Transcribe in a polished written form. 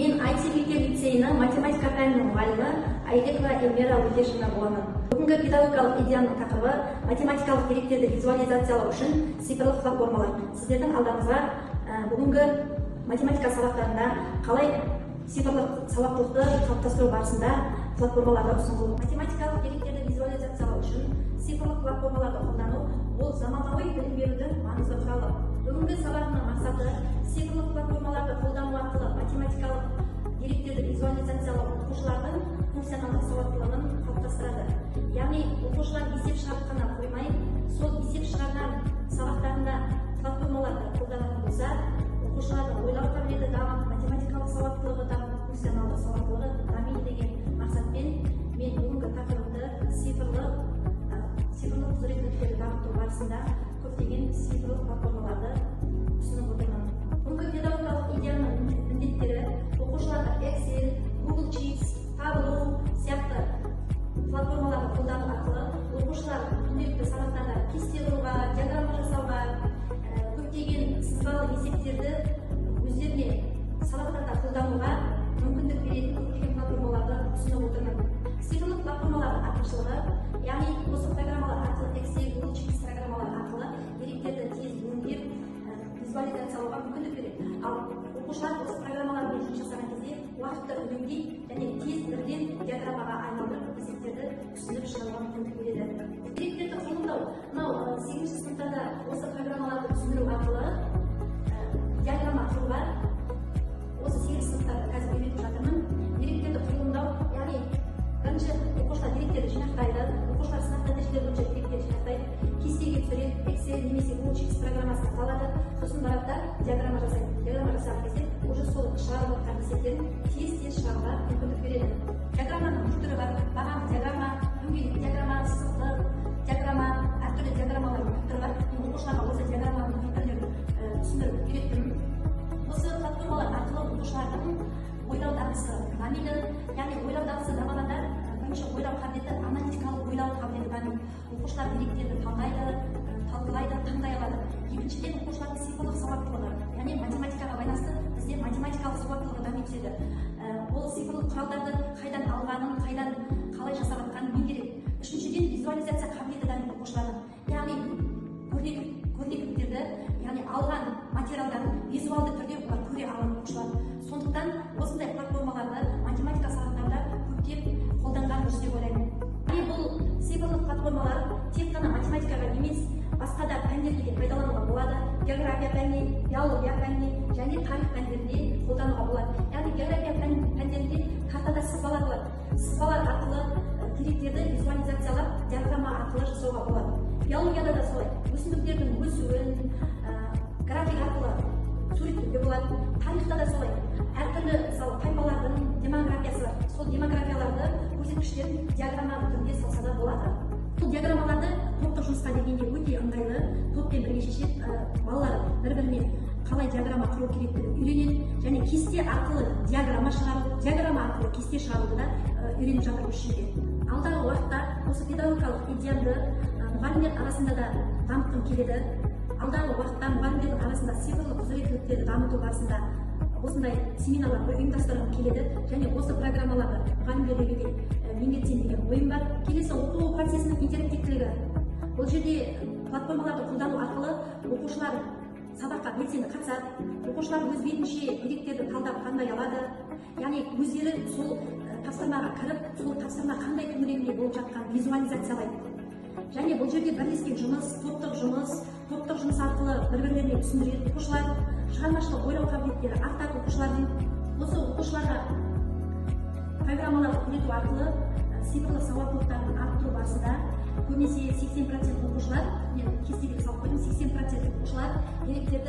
Мен IT мектеп лицейінің математика пәнінің мұғалімі Айбекова Эльмира Өтешевна боламын. Бүгінгі педагогикалық идеяның тақырыбы – математикалық деректерді визуализациялау үшін цифрлық платформалар. Сіздердің алдарыңызға бүгінгі математика сабақтарында қалай цифрлық сауаттылықты қалыптастыру барысында платформаларды ұсыну. Математикалық деректерді визуализациялау үшін цифрлық платформаларды қолдану – ол заманауи білім берудің маңызды құралы. Бүгінгі сабағымның мақсаты – цифрлық платформаларды қолдану арқылы математикалық деректерді визуализациялау оқушылардың функционалдық сауаттылығын қалыптастырады. Яғни оқушылар есеп шығарып қана қоймай, сол есеп шығарған сабақтарында платформаларды қолданатын болса, оқушылардың ойлау қабілеті дамып, математикалық сауаттылығы дамып, функционалдық сауаттылығы дамиды деген мақсатпен мен бүгінгі тақырыпты цифрлық құзыреттіліктерді дамыту барысында көптеген цифрлық платформаларды ұсынып отырмын. Бүгінгі педагогикалық идеяның міндеттері: оқушыларға Excel, Google Sheets, Tableau сияқты платформаларды қолдану арқылы оқушылар күнделікті сабақтарда кесте құруға, диаграмма жасауға, көптеген сызбалы есептерді өздеріне сабақтарда қолдануға мүмкіндік беретін көптеген платформаларды ұсынып отырмын. Цифрлық платформалардың артықшылығы, яғни осы программалар арқылы, Excel, Google Sheets программалары арқылы деректерді тез өңдеп, визуализациялауға мүмкіндік береді. Ал оқушылар осы программалармен жұмыс жасаған кезде уақытты үнемдей және тез бірден диаграммаға айналдырып, есептерді түсініп шығаруға мүмкіндік береді. Деректерді құрылымдау, мынау сегізінші сыныптарда осы программаларды түсіндіру арқылы диаграмма құруға осы сегізінші сыныптарда қазір үйретіп жатырмын. Деректерді құрылымдау, яғни бірінші оқушылар деректерді жинақтайды. Оқушылар сынақ нәтижелері бойынша деректерді жинақтайды, кестеге түсіреді, Excel немесе Google Sheets программасына салады, сосын барады да диаграмма жасайды. Диаграмма жасаған кезде уже сол шығарып жатқан есептерін тез тез шығаруға мүмкіндік береді. Диаграмманың түр түрі бар: бағанды диаграмма, дөңгелек диаграмма, сызықтық диаграмма, әртүрлі диаграммалардың түр түрі бар. Мен оқушыларға осы диаграмманың түр түрлерін түсіндіріп үйреттім. Осы платформалар арқылы оқушылардың ойлау дағдысы дамиды. Яғни ойлау дағдысы дамығанда, бірінші ойлау қабілеті, аналитикалық ойлау қабілеті дамиды. Оқушылар деректерді талдайды, талқылайды, таңдай алады. Екіншіден, оқушылардың цифрлық сауаттылығы, яғни математикаға байланысты бізде математикалық сауаттылығы дами түседі. Ол цифрлық құралдарды қайдан алғанын, қайдан қалай жасап жатқанын меңгереді. Үшіншіден, визуализация қабілеті дамиды оқушылардың, яғни көрнекіліктерді, яғни алған материалдарын визуалды түрде олар көре алады, оқушылар. Сондықтан осындай платформаларды математика сабақтарында көптеп қолданған дұрыс деп ойлаймын. Яғни бұл цифрлық платформалар тек қана математикаға емес, басқа да пәндерге де пайдалануға болады: география пәніне, биология пәніне және тарих пәндерінде қолдануға болады. Яғни география пәндерінде картада сызбалар болады. Сызбалар арқылы деректерді визуализациялап, диаграмма арқылы жасауға болады. Биологияда да солай: өсімдіктердің өсуін график арқылы суреттеуге болады. Тарихта да солай, әртүрлі, мысалы, тайпалардың демографиясы бар, сол демографияларды көрсеткіштерін диаграмма түрінде салса да болады. Бұл диаграммаларды топтық жұмысқа дегенде өте ыңғайлы, топпен бірге шешеді. Балалар бір бірімен қалай диаграмма құру керектігін үйренеді және кесте арқылы диаграмма шығару, диаграмма арқылы кесте шығаруды да үйреніп жатыр осы жерде. Алдағы уақытта осы педагогикалық идеямды мұғалімдер арасында да дамытқым келеді. Алдағы уақытта мұғалімдердің арасында цифрлық құзыреттіліктерді дамыту барысында осындай семинарлар ұйымдастырғым келеді және осы программаларды мұғалімдерге де меңгертсем деген ойым бар. Келесі – оқу процесінің интерактивтілігі. Бұл жерде платформаларды қолдану арқылы оқушылар сабаққа белсенді қатысады. Оқушылар өз бетінше деректерді талдап, таңдай алады, яғни өздері сол тапсырмаға кіріп, сол тапсырма қандай төңірегінде болып жатқанын визуализациялайды. Және бұл жерде бірлескен жұмыс, топтық жұмыс. Топтық жұмыс арқылы бір бірлеріне түсіндіреді оқушылар. Шығармашылық ойлау қабілеттері артады оқушылардың. Осы оқушыларға программаларды үйрету арқылы цифрлық сауаттылықтарын арттыру барысында көбінесе 80% оқушылар, мен кестеге салып қойдым, 80% оқушылар деректерді